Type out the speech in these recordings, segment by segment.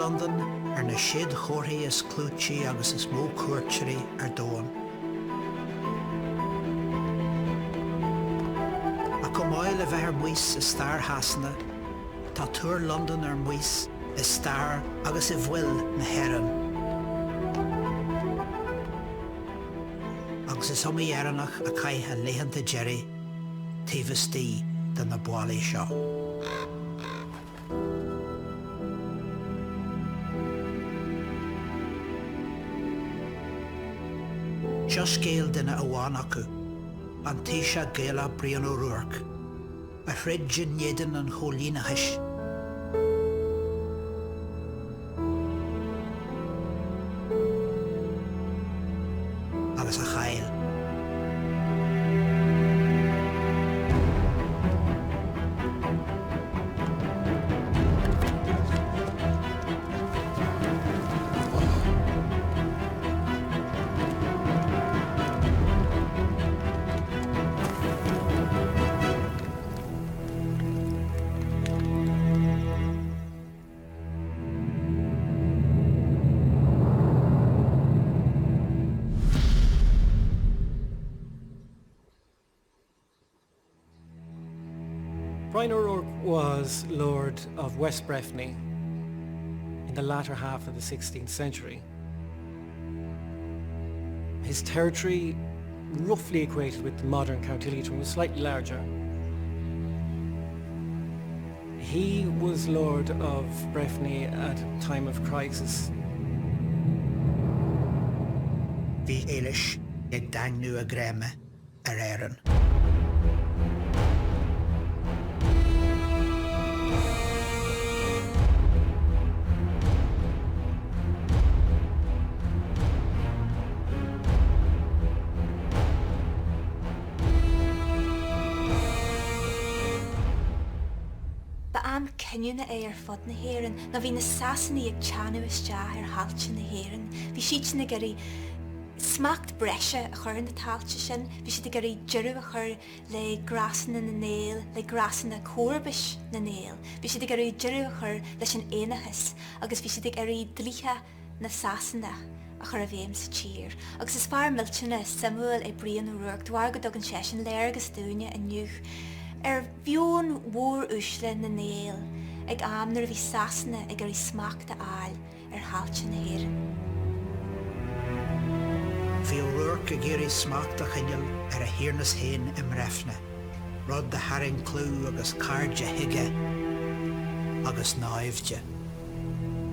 Londan ar na séadchomharthaí is clúití agus is mó cuairteoirí ar domhan. Ach chomh maith le bheith ar maos i stair Shasana, tá Túr Londan ar maos i stair agus i bhfuil na hÉireann. Agus is iomaí Éireannach a chaith a laethanta deiridh taobh istigh de na ballaí seo. Seo scéal duine amháin acu, an Taoiseach Gaelach Brian Ó Ruairc, a throid in éadan an choilíneachais. Agus a chaill. Brian O'Rourke was Lord of West Breffni in the latter half of the 16th century. His territory roughly equated with the modern County Leitrim was slightly larger. He was Lord of Breffni at a time of crisis. Bhí Éilis ag daingniú a greime ar Éirinn. Ba am cinniúna é ar fud na hÉireann nó bhí na Sasanaigh ag teannadh isteach ar thailte na hÉireann. Bhí siadsan ag iarraidh smacht breise a chur ar na tailte sin, bhí siad ag iarraidh deireadh a chur le gnásanna na nGael, le gnásanna comharbais na nGael. Bhí siad ag iarraidh deireadh a chur leis an aonachas agus bhí siad ag iarraidh dlíthe na Sasanach a chur i bhfeidhm sa tír. Agus is fear millteanach suimiúil é Brian Ó Ruairc de bharr go dtugann seisean léargas dúinne inniu ar mheon mhór-uaisle na nGael ag am nuair a bhí Sasana ag iarraidh smacht a fháil ar thailte na hÉireann. Bhí Ó Ruairc ag iarraidh smacht a choinneáil ar a thiarnas féin i mBreifne, rud a tharraing clú agus cairde chuige agus naimhde.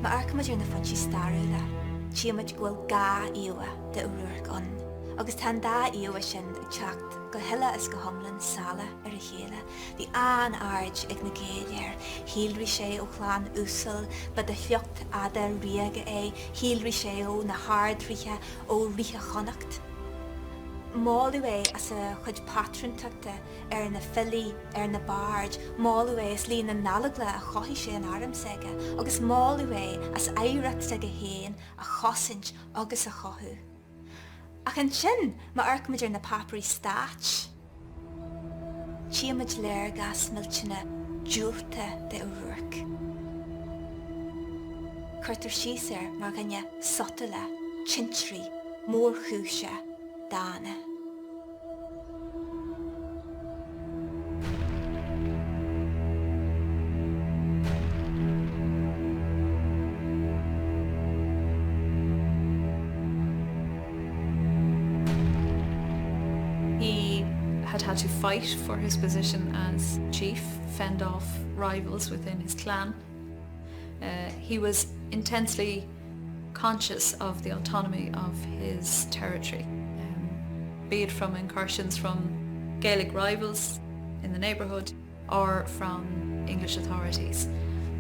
Má amharcaimid ar na foinsí stairiúla, tchímid go bhfuil 2 íomhá de Ó Ruairc ann, agus tá an dá íomhá sin ag teacht go huile is go hiomlán salach ar a chéile. Bhí an-aird ag na Gaeil air. Shíolraigh sé ó chlann uasal, ba de shliocht fhada ríoga é, shíolraigh sé ó na hArd-Ríthe, ó Ríthe Chonnacht. Moladh é as a chuid pátrúntachta ar na filí, ar na baird, moladh é as líon na ngallóglach a chothaigh sé in arm s'aige, agus moladh é as oidhreacht s'aige féin a chosaint agus a chothú. Ach ansin, má amharcaimid ar na páipéirí stáit, tchímid léargas millteanach diúltach de Ó Ruairc. Cuirtear síos air mar dhuine sotúlach, tintrí, mórchúiseach, dána. He had had to fight for his position as chief, fend off rivals within his clan. Uh, he was intensely conscious of the autonomy of his territory, um, be it from incursions from Gaelic rivals in the neighbourhood or from English authorities.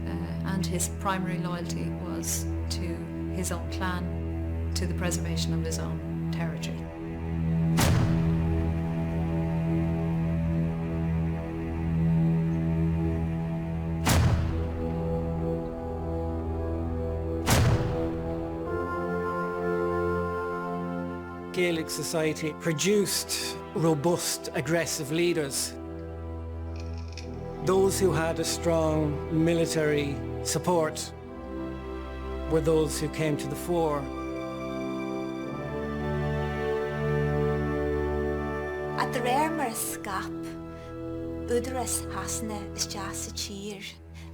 Uh, and his primary loyalty was to his own clan, to the preservation of his own territory. Gaelic society produced robust, aggressive leaders. Those who had a strong military support. were those who came to the fore. Ach de réir mar a scaip údarás Shasana isteach sa tír,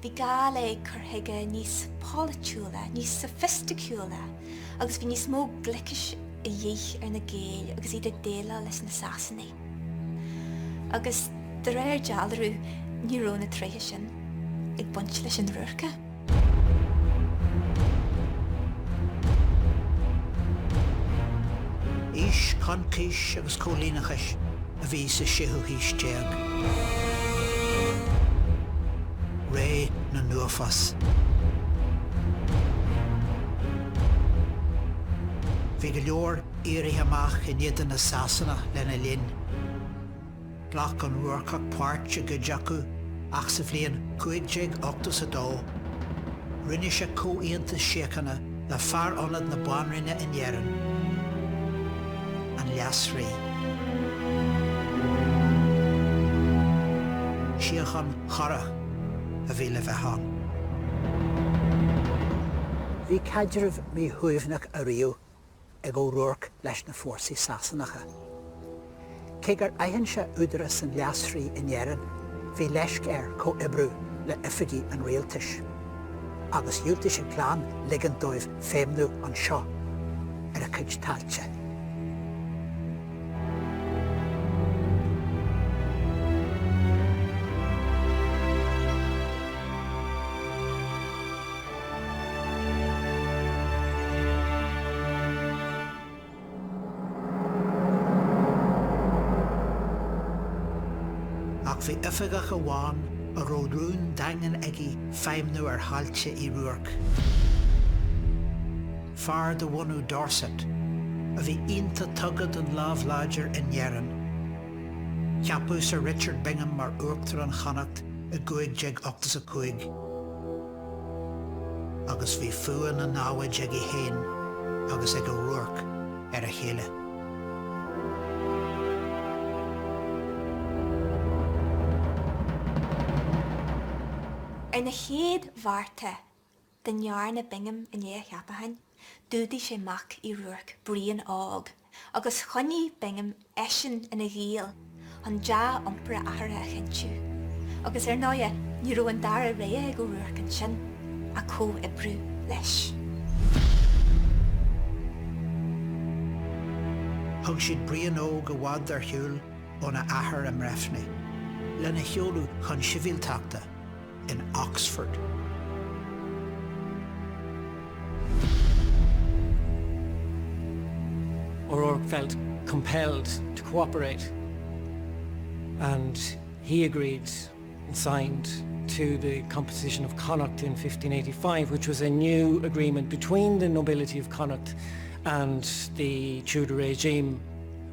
bhí gá le cur chuige níos polaitiúla, níos sofaisticiúla agus bhí níos mó gliceais a dhíth ar na Gaeil agus iad ag déileáil leis na Sasanaigh. Agus de réir dealraimh ní raibh na tréithe sin ag baint leis an Ruarcach. Aois concais agus cóilíneachais a bhí sa séú haois déag. Ré na n-uafás. Bhí go leor éirithe amach in éadan na Sasanach lena linn. Ghlac an Ruarcach páirt i gcuid acu ach sa bhliain 1582, rinne sé comhaontas síochána le fear ionaid na Banríona in Éirinn, an Leasrí. Síocháin chorrach a bhí le bheith ann. Bhí caidreamh míshuaimhneach ariamh ag Ó Ruairc leis na fórsaí Sasanacha. Cé gur aithin sé údarás an Leasrí in Éirinn, bhí leisc air comhoibriú le oifigigh an rialtais, agus dhiúltaigh sé glan ligint dóibh feidhmniú anseo ar a chuid tailte. Ach bhí oifigeach amháin a raibh rún daingean aige feidhmniú ar thailte Uí Ruairc. Fear de bhunadh Dorset, a bhí iontach tugtha don lámh láidir in Éirinn. Ceapadh Sir Richard Bingham mar Uachtarán Chonnacht i 1585. Agus bhí fuath na namhad aige féin agus ag Ó Ruairc ar a chéile. Ar na chéad bhearta dá ndearna Bingham i ndiaidh a cheapacháin, d'fhuadaigh sé mac Uí Ruairc, Brian Óg, agus choinnigh Bingham eisean ina ghiall chun dea-iompar a athara a chinntiú. Agus ar ndóighe, ní raibh an dara rogha ag Ó Ruairc ansin ach comhoibriú leis. Thug siad Brian Óg i bhfad ar shiúl óna athair i mBreifne, lena sheoladh chun sibhialtachta in Oxford. O'Rourke felt compelled to cooperate and he agreed and signed to the composition of Connacht in 1585, which was a new agreement between the nobility of Connacht and the Tudor regime,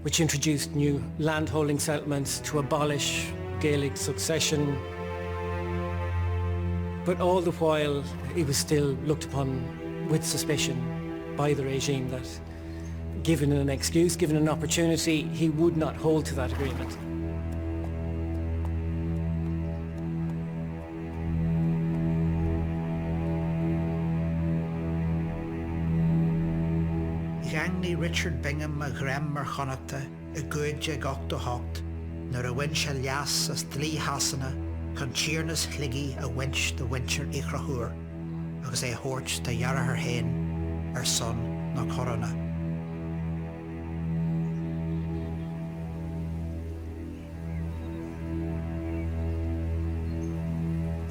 which introduced new landholding settlements to abolish Gaelic succession. But all the while, he was still looked upon with suspicion by the regime that given an excuse, given an opportunity, he would not hold to that agreement. Dhaingnigh Richard Bingham a ghreim ar Chonnachta i 1588 nuair a bhain sé leas as dlí Shasana chun tiarnas Shligigh a bhaint de mhuintir Uí Chonchúir agus é a thabhairt dá dheartháir féin ar son na corónach.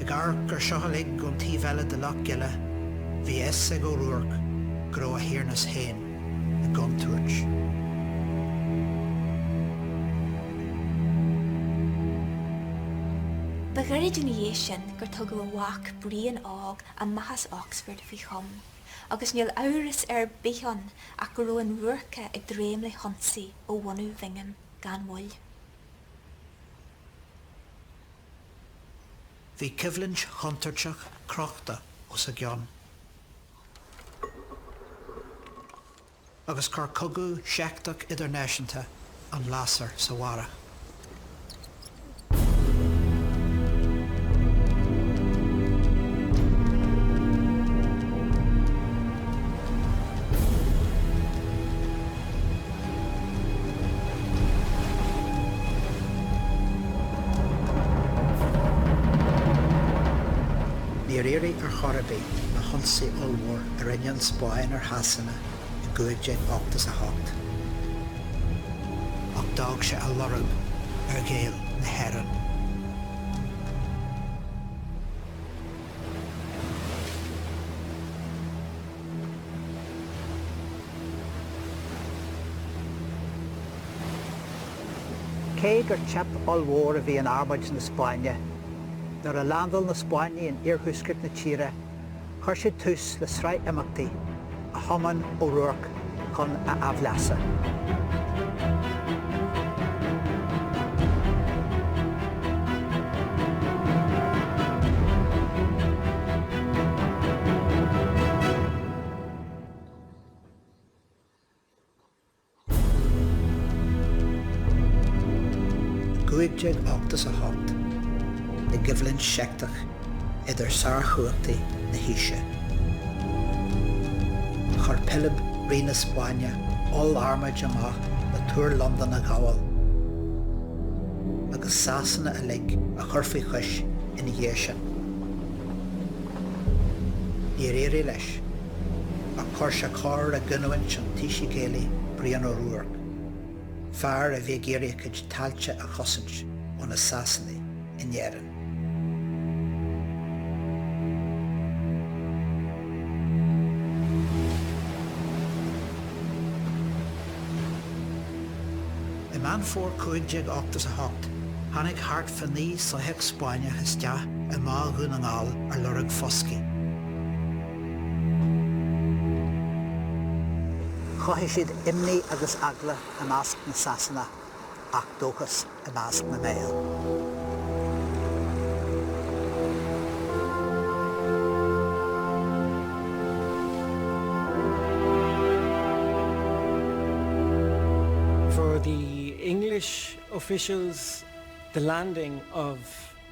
Ag amharc air seo uilig ón taobh eile de Loch Gile, bhí a fhios ag Ó Ruairc go raibh a thiarnas féin i gcontúirt. Ba ghairid ina dhiaidh sin gur tugadh a mhac Brian Óg amach as Oxford faoi chom, agus níl amhras ar bith ann ach go raibh an Ruarcach ag dréim le hionsaí ó bhunadh Bhingham gan mhoill. Bhí coimhlint chontúirteach crochta os a gcionn. Agus chuir cogadh seicteach idirnáisiúnta an lasair sa bharrach. chor ar bith le hionsaí ollmhór a rinne an Spáinn ar Shasana i 1588. Ach d'fhág sé a lorg ar Ghaeil na hÉireann. Cé gur teip ollmhór a bhí in armáid na Spáinne, nuair a leaindeáil na Spáinnigh in iarthuaisceart na tíre, chuir siad tús le sraith imeachtaí a thiomáin Ó Ruairc chun a aimhleasa. 1588, i gcoimhlint sheicteach idir sárchumhachtaí na haoise. Chuir Pilib, Rí na Spáinne, oll-armáid amach le Túr Londan a ghabháil, agus Sasana uilig a chur faoi chois ina dhiaidh sin. Níor éirigh leis. Ach chuir sé cor i gcinniúint an taoisigh Ghaelaigh Brian Ó Ruairc, fear a bhí ag iarraidh a chuid tailte a chosaint ó na Sasanaigh in Éirinn. I Meán Fómhair 1588, tháinig thart fá 9 soitheach Spáinneach isteach i mBá Dhún na nGall ar lorg foscaidh. Chothaigh siad imní agus eagla i measc na Sasanach ach dóchas i measc na nGael. For the English officials, the landing of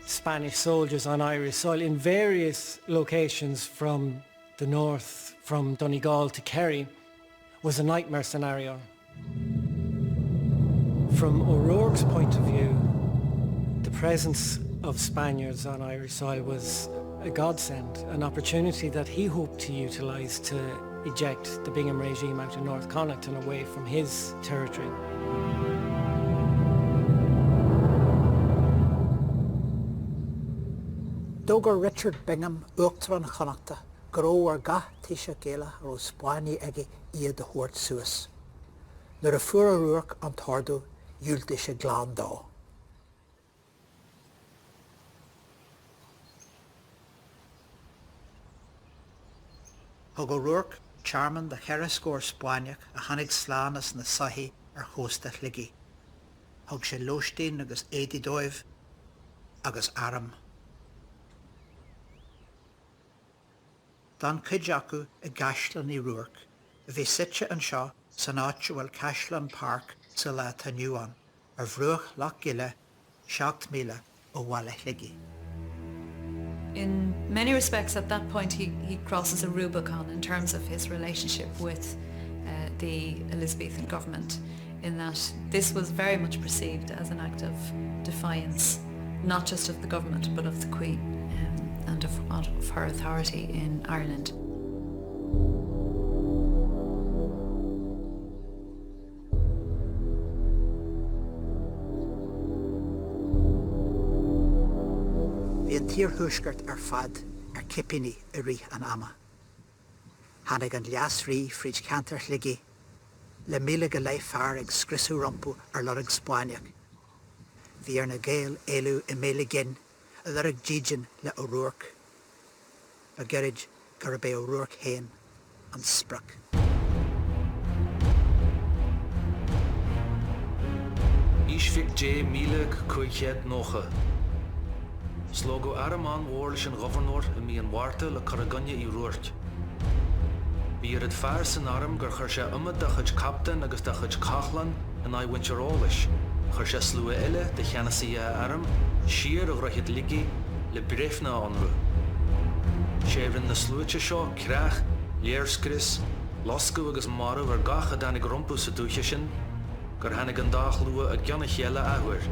Spanish soldiers on Irish soil in various locations from the north, from Donegal to Kerry, was a nightmare scenario. From O'Rourke's point of view, the presence of Spaniards on Irish soil was a godsend, an opportunity that he hoped to utilise to eject the Bingham regime out of North Connacht and away from his territory. D'fhógair Richard Bingham, Uachtarán Chonnachta, go raibh ar gach taoiseach Gaelach a raibh Spáinnigh aige iad a thabhairt suas. Nuair a fuair Ó Ruairc an t-ordú, dhiúltaigh sé glan dó. Thug Ó Ruairc tearmann do cheithre scór Spáinneach a tháinig slán as na soithí ar chósta Shligigh. Thug sé lóistín agus éadaí dóibh, agus airm. D'fhan cuid acu i gCaisleán Uí Ruairc, a bhí suite anseo san áit a bhfuil Caisleán Park sa lá atá inniu ann, ar bhruach Loch Gile, 7 míle ó bhaile Shligigh. In many respects at that point he, he crosses a Rubicon in terms of his relationship with uh, the Elizabethan government in that this was very much perceived as an act of defiance not just of the government but of the Queen um, and of, of her authority in Ireland. Bhí an t-iarthuaisceart ar fad ar cipíní i rith an ama. Tháinig an Leas-Rí fríd cheantar Shligigh le 1,000 go leith fear ag scriosadh rompu ar lorg Spáinneach. Bhí ar na Gaeil éalú i mbéal a gcinn ag lorg dídean le Ó Ruairc. Ba ghoirid gurb é Ó Ruairc féin an sprioc. Aois Mhic Dé 1590. Slogadh arm an-mhór leis an ghobharnóir i mí an Mhárta le cur i gcoinne Uí Ruairc. Bhí oiread fear san arm gur chuir sé iomad dá chuid captaen agus dá chuid cachlán in aghaidh mhuintir Eolais, chuir sé slua eile de cheannasaithe a airm siar ó Dhroichead Shligigh le Bréifne a ionradh. Sé a rinne na sluaite seo creach, léirscrios, loscadh agus marú ar gach a dtáinig rompu sa dúiche sin, gur tháinig an dá shlua i gcionn a chéile athuair.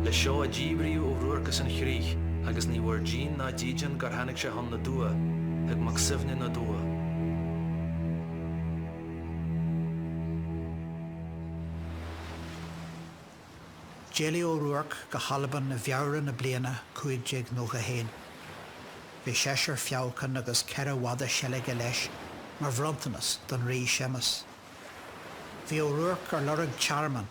Leis seo a díbríodh Ó Ruairc as an chrích agus ní bhfuair díon ná dídean gur tháinig sé chun na dTuath, chuig Mac Suibhne na dTuath. D'éalaigh Ó Ruairc go hAlbain i bhFeabhra na bliana 1591. Bhí seisear feabhcán agus 4 mhadadh seilge leis mar bhronntanas don Rí Séamus. Bhí Ó Ruairc ar lorg tearmainn,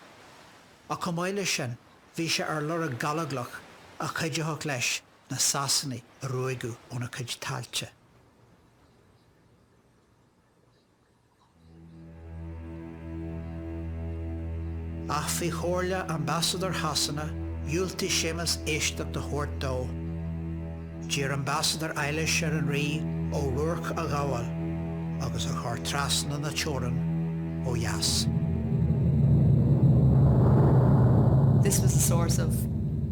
ach chomh maith leis sin bhí sé ar lorg gallóglach a chuideodh leis na Sasanaigh a ruaigeadh óna chuid tailte. Ach faoi chomhairle ambasadóir Shasana, dhiúltaigh Séamus éisteacht a thabhairt dó. D'iarr ambasadóir Eilís ar an Rí Ó Ruairc a ghabháil agus a chur trasna na teorann ó dheas. This was a source of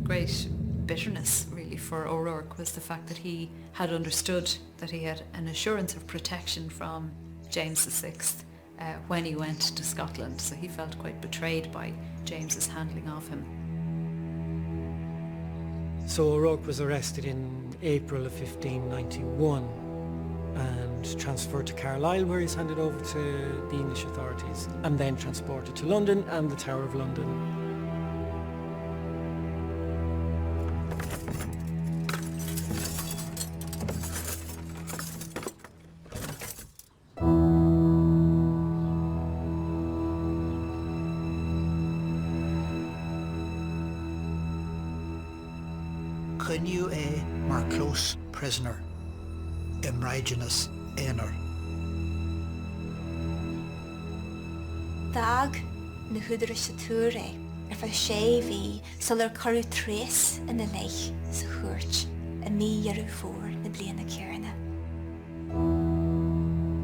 great bitterness really for O'Rourke was the fact that he had understood that he had an assurance of protection from James VI uh, when he went to Scotland, so he felt quite betrayed by James's handling of him. So O'Rourke was arrested in April of 1591 and transferred to Carlisle where he's handed over to the English authorities and then transported to London and the Tower of London. Coinníodh é mar close prisoner i mbraighdeanas aonair. D'fhág na húdaráis sa Túr é ar feadh sé mhí sular cuireadh tréas ina leith sa chúirt i mí Dheireadh Fómhair na bliana céanna.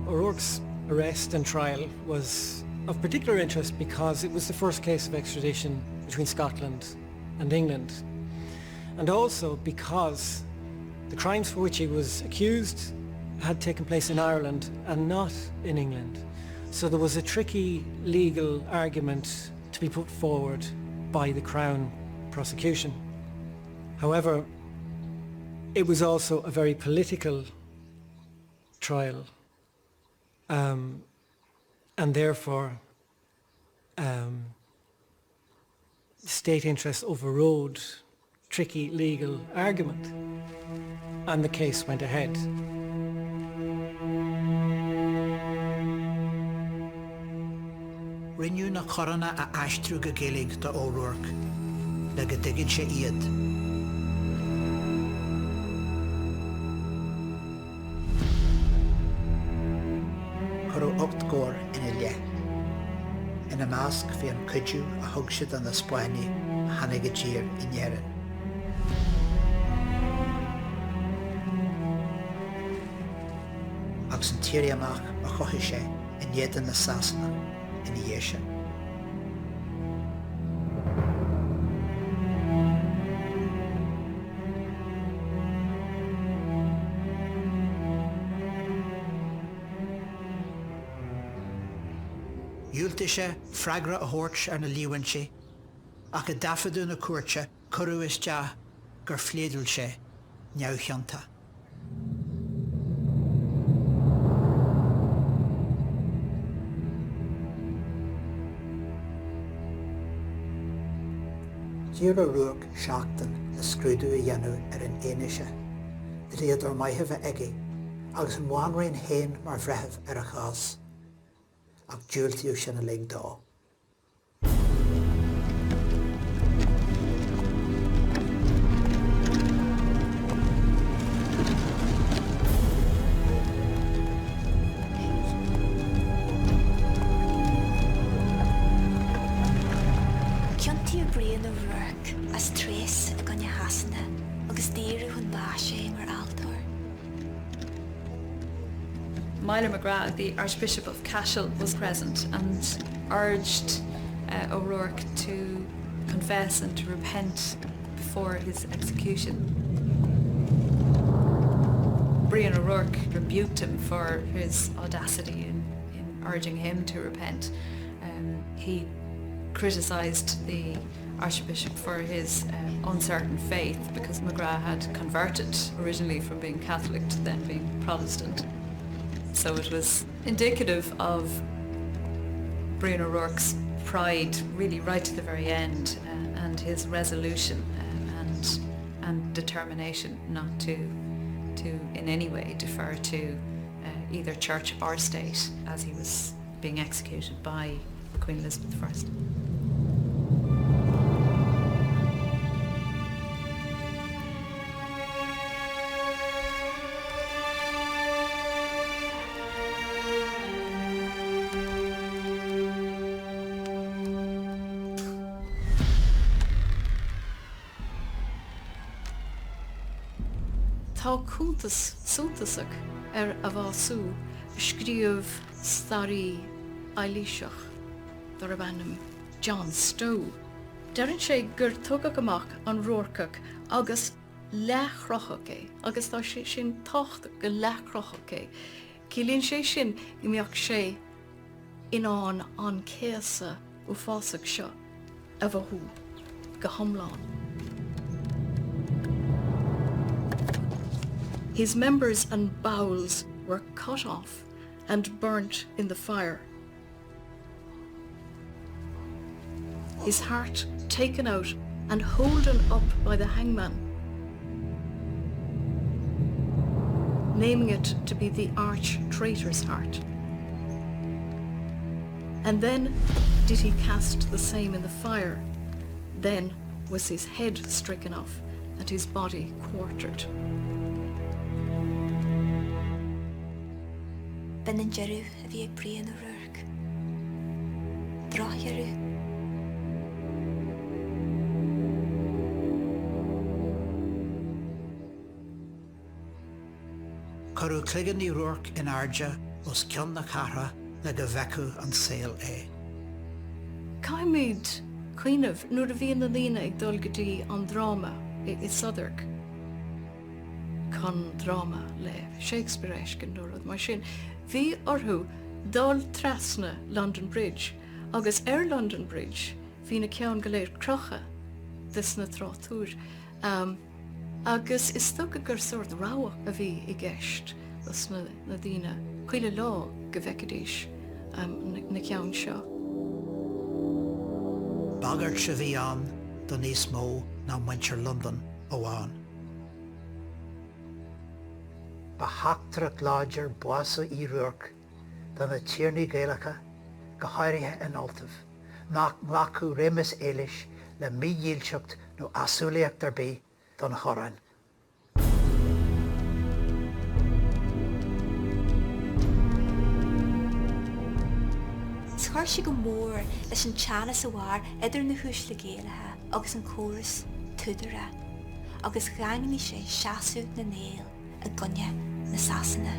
O'Rourke's arrest and trial was of particular interest because it was the first case of extradition between Scotland and England. And also because the crimes for which he was accused had taken place in Ireland and not in England. So there was a tricky legal argument to be put forward by the Crown prosecution. However, it was also a very political trial um, and therefore um, state interests overrode tricky legal argument and the case went ahead. Rinneadh na coireanna a aistriú go Gaeilge do Ó Ruairc le go dtuigfeadh sé iad. Cuireadh 8 gcoir ina leith. Ina measc bhí an cuidiú a thug sé do na Spáinnigh a tháinig i dtír in Éirinn. Agus an t-éirí amach a chothaigh sé in éadan na Sasanach ina dhiaidh sin. Dhiúltaigh sé freagra a thabhairt ar na líomhaintí ach i dtaifeadadh na cúirte cuireadh isteach gur phléadáil sé neamhchiontach. D'iarr Ó Ruairc seachtain le scrúdú a dhéanamh ar an fhianaise, dlíodóir maith a bheith aige agus an bhanríon féin mar bhreitheamh ar a chás, ach diúltaíodh sin uilig dó. Ciontaíodh Brian Ó Ruairc as tréas i gcoinne Shasana agus daoradh chun báis é mar fhealltóir. Meiler McGrath, the Archbishop of Cashel, was present and urged uh, O'Rourke to confess and to repent before his execution. Brian O'Rourke rebuked him for his audacity in, in urging him to repent. Um, he criticized the Archbishop for his uh, uncertain faith because McGrath had converted originally from being Catholic to then being Protestant. So it was indicative of Brian O'Rourke's pride really right to the very end uh, and his resolution uh, and and determination not to to in any way defer to uh, either church or state as he was being executed by Queen Elizabeth I. Tá cuntas suntasach ar a bhású a scríobh staraí Eilíseach darbh ainm John Stow. Deireann sé gur tugadh amach an Ruarcach agus leathchrochadh é, agus tá sé sin tábhachtach, go leathchrochadh é. Ciallaíonn sé sin go mbeadh sé in ann an céasadh uafásach seo a mhothú go hiomlán. His members and bowels were cut off and burnt in the fire. His heart taken out and holden up by the hangman, naming it to be the arch traitor's heart. And then did he cast the same in the fire. Then was his head stricken off and his body quartered. B'in an deireadh a bhí ag Brian Ó Ruairc. Drochdheireadh. Cuireadh cloigeann Uí Ruairc in airde os cionn na cathrach le go bhfeicfeadh an saol é. Caithfimid cuimhneamh nuair a bhíonn na daoine ag dul go dtí an dráma i Southwark chun dráma le Shakespeare a fheiscint nó rud mar sin, bhí orthu dul trasna London Bridge agus ar London Bridge bhí na ceann go léir crochta des na tráitúir. Agus is dócha gur sórt rabhadh a bhí i gceist dos na daoine chuile lá go bhfeicfidís na ceann seo. Bagairt a bhí ann do níos mó ná muintir Londan amháin. Ba theachtaireacht láidir bású Uí Ruairc do na tiarnaí Gaelacha, go háirithe in Ultaibh, nach nglacfadh réimeas Éilis le mídhílseacht nó easumhlaíocht ar bith don choróin. 'S chuir sé go mór leis an teannas a mhair idir na huaisle Gaelacha agus an córas Túdarach, agus dhaingnigh sé seasamh na nGael i gcoinne na Sasana.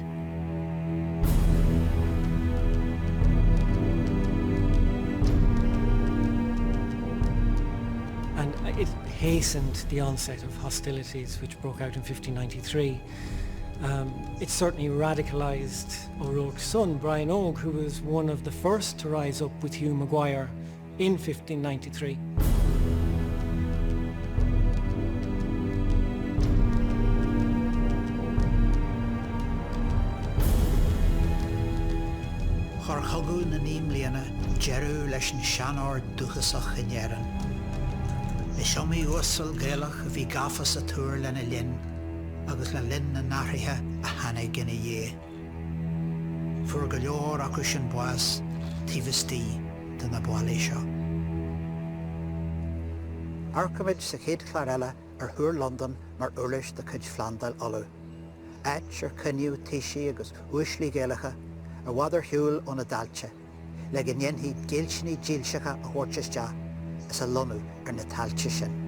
And it hastened the onset of hostilities which broke out in 1593. Um, it certainly radicalized O'Rourke's son, Brian Og, who was one of the first to rise up with Hugh Maguire in 1593. Chuir Cogadh na Naoi mBliana deireadh leis an seanord dúchasach in Éirinn. Is iomaí uasal Gaelach a bhí gafa sa Túr lena linn agus le linn na n-athruithe a tháinig ina dhiaidh. Fuair go leor acu sin bás taobh istigh de na ballaí seo. Amharcfaimid sa chéad chlár eile ar Thúr Londan mar uirlis de chuid Phlandáil Uladh, áit ar coinníodh taoisigh agus uaisle Gaelacha i bhfad ar shiúl óna dtailte le go ndéanfaí géillsinigh dílseacha a thabhairt isteach is a lonnú ar na tailte sin.